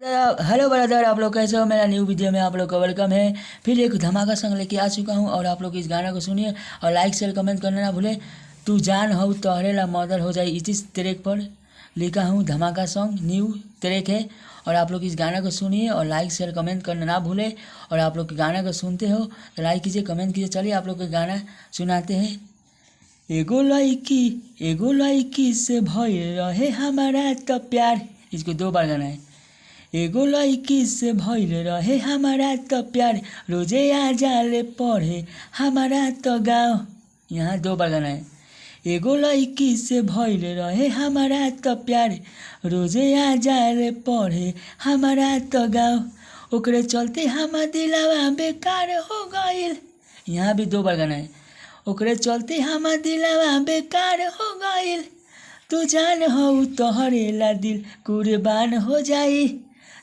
Hello brother, आप लोग कैसे हो। मेरा न्यू वीडियो में आप लोग का welcome है। फिर एक धमाका संग लेके आ चुका हूँ और आप लोग इस गाना को सुनिए और लाइक शेयर कमेंट करना ना भूले। तू जान हो तोहरे ला मदर हो जाए, इसी ट्रैक पर लिखा हूँ। धमाका सॉन्ग न्यू ट्रैक है और आप लोग इस गाना को सुनिए और लाइक शेयर कमेंट करना ना भूले। और आप लोग गाना को सुनते हो तो लाइक कीजिए, कमेंट कीजिए। चलिए आप लोग के गाना सुनाते हैं। एगो लड़की से भइल रहे हमारा तो प्यार, इसको दो बार गाना है। एगो लड़की से भइल रहे हमारा तो प्यार, रोजे आ जाले पढ़े हमारा तो गाँव। यहाँ दो बार गाना है। एगो लड़की से भइल रहे हमारा तो प्यार, रोजे आ जाले पढ़े हमारा तो गाँव, ओकरे चलते हमार दिलावा बेकार हो गइल। यहाँ भी दो बार गाना है। ओकरे चलते हमार दिलावा बेकार हो गइल, तू जान हौ तोहरे ला दिल कुर्बान हो जाई,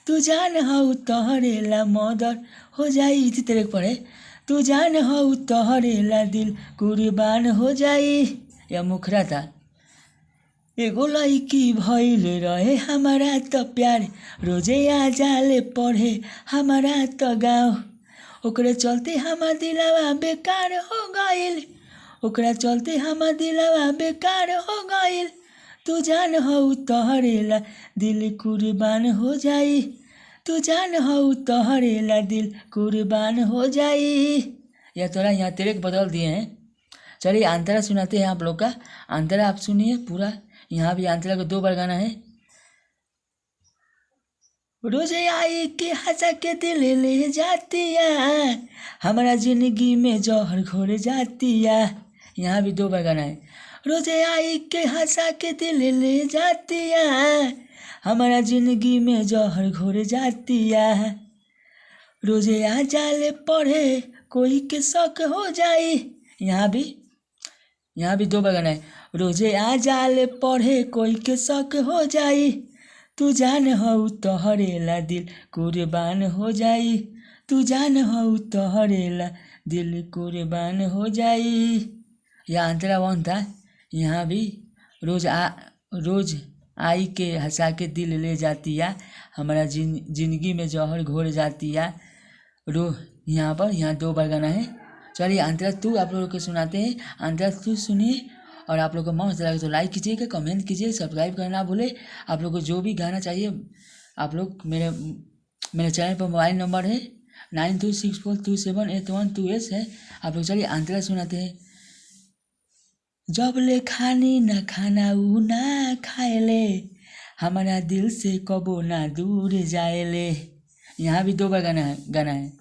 तू जान हौ तोहरे ला मदर हो जाई। इसी तरह पढ़े, तू जान हौ तोहरे ला दिल कुर्बान हो जाई। यह मुखरा था। एगो लड़की भइल रहे हमारा तो प्यार, रोजे आ जाले पढ़े हमारा तो गाँव, ओकरे चलते हमार दिलावा बेकार हो गइल, ओकरा चलते हमार दिलावा बेकार हो गइल, तू जान हौ तोहरे ला दिल कुर्बान हो जाई, तू जान हौ तोहरे ला दिल कुर्बान हो जाई। यह थोड़ा यहाँ ट्रैक बदल दिए हैं। चलिए अंतरा सुनाते हैं आप लोग का। अंतरा आप सुनिए पूरा। यहाँ भी अंतरा को दो बार गाना है। रोजे आई के हंसा के दिल ले जातिया, हमारा जिंदगी में जहर घोर जातिया। यहाँ भी दो बार गाना है। रोजे आई के हंसा के दिल ले जातिया, हमारा जिंदगी में जहर घोर जातिया, रोजे आ जाले पढ़े कोई के शक हो जाई। यहाँ भी दो बार गाना है। रोजे आ जाले पढ़े कोई के शक हो जाई, तू जान हौ तोहरे ला दिल कुर्बान हो जाई, तू जान हौ तोहरे ला दिल कुर्बान हो जाई। यह अंतरा वन था। यहाँ भी रोज आई के हंसा के दिल ले जाती है, हमारा जिंदगी में जहर घोर जाती है। रो यहाँ पर यहाँ दो बार गाना है। चलिए अंतरा तू आप लोगों को सुनाते हैं। अंतरा तू सुनिए और आप लोग को मस्त लगे तो लाइक कीजिएगा, कमेंट कीजिए, सब्सक्राइब करना ना भूले। आप लोग को जो भी गाना चाहिए आप लोग मेरे मेरे चैनल पर मोबाइल नंबर है 9264278128 है। आप लोग चलिए अंतरा सुनाते हैं। जब ले खानी न खाना ऊ ना खाएले, हमारा दिल से कबो ना दूर जाएले। यहाँ भी दो बार गाना है।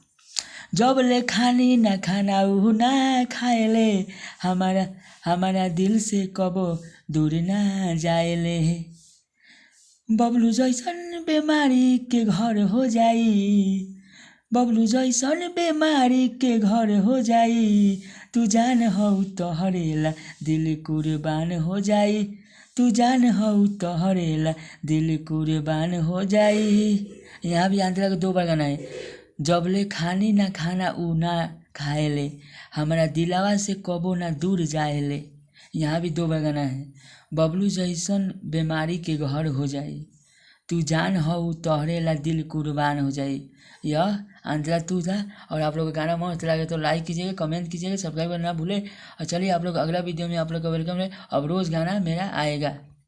जब ले खानी न खाना ऊ ना खाएले, हमारा हमारा दिल से कबो दूर ना जाएले, बबलू जैसन बीमारी के घर हो जाई, बबलू जैसन बीमारी के घर हो जाई, तू जान हौ तोहरे ला दिल कुर्बान हो जाई, तू जान हौ तोहरे ला दिल कुर्बान हो जाई। यहाँ भी अंतरा को दो बार गाना है। जबले खानी ना खाना ऊ ना खाएले, हमारा दिलावा से कबो ना दूर जाएले। यहाँ भी दो बार गाना है। बबलू जैसन बीमारी के घर हो जाई, तू जान हौ तोहरे ला दिल कुर्बान हो जाई। यह अंतरा तू था। और आप लोग का गाना मस्त लगे तो लाइक कीजिएगा, कमेंट कीजिएगा, सब्सक्राइब करना ना भूले। और चलिए आप लोग अगला वीडियो में आप लोग का welcome है। अब रोज़ गाना मेरा आएगा।